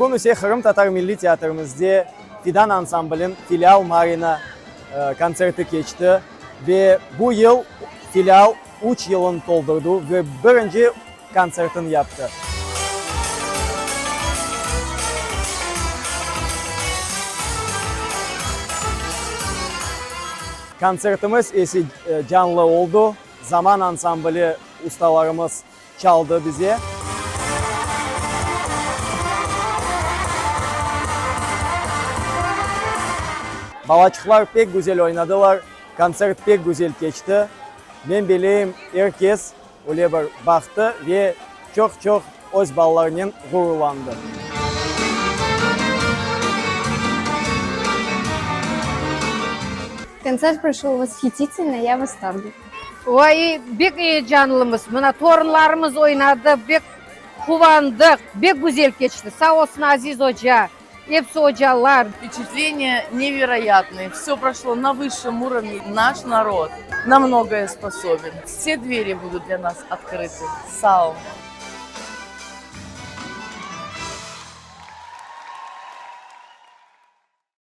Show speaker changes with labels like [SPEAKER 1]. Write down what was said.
[SPEAKER 1] Bugün ise Qırımtatar milliy teatrimizde Fidan ansambliniñ Filial Marina kontserti keçti ve bu yıl filial üç yılını toldurdı ve birinci kontsertini yaptı. Kontsertimiz ise canlı oldı, Zaman ansambli ustalarımız çaldı bize. Balaçıqlar pek güzel oynadılar, kontsert pek güzel keçti. Men beleyim, er kes öyle bir baqtı ve çoq-çoq öz balalarınen ğururlandı.
[SPEAKER 2] Kontsert proşol voshitilno, ya v vostorge.
[SPEAKER 3] Vay, bek eyecanlımız. Mına torunlarımız oynadı, bek quvandıq, bek güzel keçti. Sağ olsun Aziz oca, episi ocalar.
[SPEAKER 4] Vpeçetleniya neveroyatnıye, vse proşlo na vısşem urovne, naş narod na mnogoye sposoben, vse dveri budut dlâ nas otkrıtı. Sağ ol.